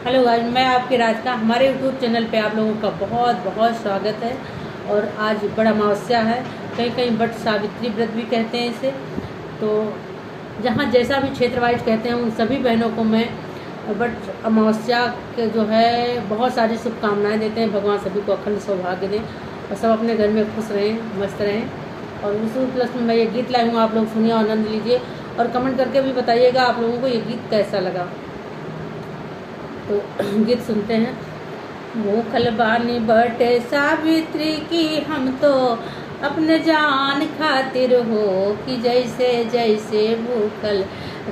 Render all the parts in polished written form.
Hello guys, मैं आपके राधिका। हमारे यूट्यूब चैनल पे आप लोगों का बहुत बहुत स्वागत है। और आज बड़ा अमावस्या है, कहीं कहीं बट सावित्री व्रत भी कहते हैं इसे। तो जहाँ जैसा भी क्षेत्र वाइज कहते हैं, उन सभी बहनों को मैं बट अमावस्या के जो है बहुत सारी शुभकामनाएं देते हैं। भगवान सभी को अखंड सौभाग्य दें और सब अपने घर में खुश रहें, मस्त रहें। और उस उपलक्ष्य में मैं ये गीत लाई हूँ, आप लोग सुनिए, आनंद लीजिए और कमेंट करके भी बताइएगा आप लोगों को ये गीत कैसा लगा। तो गीत सुनते हैं। भूखल बानी बट सावित्री की हम तो अपने जान खातिर हो, कि जैसे जैसे भूखल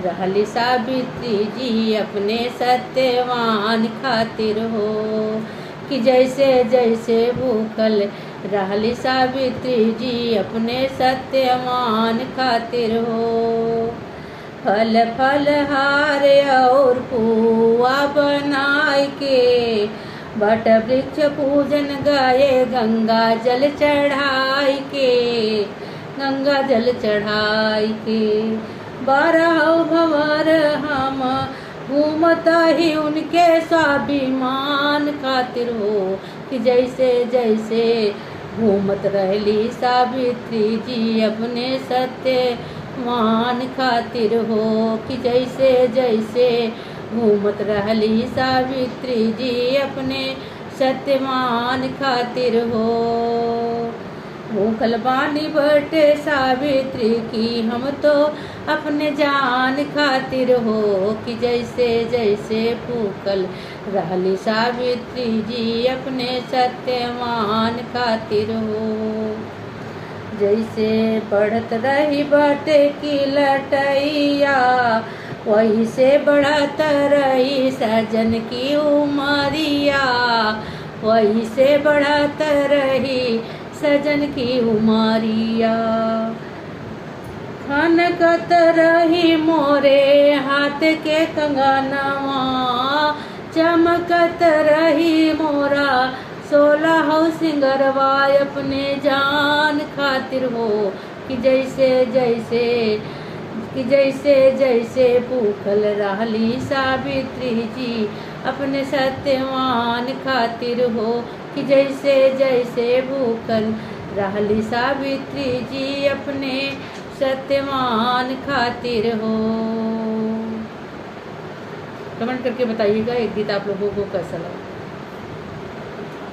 रहली सावित्री जी अपने सत्यवान खातिर हो, कि जैसे जैसे भूखल रहली सावित्री जी अपने सत्यवान खातिर हो। फल फलहार और पुआ बनाए के बट वृक्ष पूजन गए गंगा जल चढ़ाई के, गंगा जल चढ़ाई के। बारह भंवर हम घूमता ही उनके स्वाभिमान खातिर हो, कि जैसे जैसे घूमत रहली सावित्री जी अपने सत्य मान खातिर हो, कि जैसे जैसे घूमत रहली सावित्री जी अपने सत्यवान खातिर हो। भूखल बानी बटे सावित्री की हम तो अपने जान खातिर हो, कि जैसे जैसे भूखल रहली सावित्री जी अपने सत्यवान खातिर हो। जैसे बढ़त रही बाटे की लटैया, वही से बढ़त रही सजन की उमरिया, वही से बढ़त रही सजन की उमरिया। खनकत रही मोरे हाथ के कंगनवा, चमकत रही मोरा सोलह सिंगरवा अपने जान खातिर हो, कि जैसे जैसे कि जैसे जैसे भूखल रहली सावित्री जी अपने सत्यवान खातिर हो, कि जैसे जैसे भूखल रहली सावित्री जी अपने सत्यवान खातिर हो। कमेंट करके बताइएगा एक गीत आप लोगों को कैसा लगा।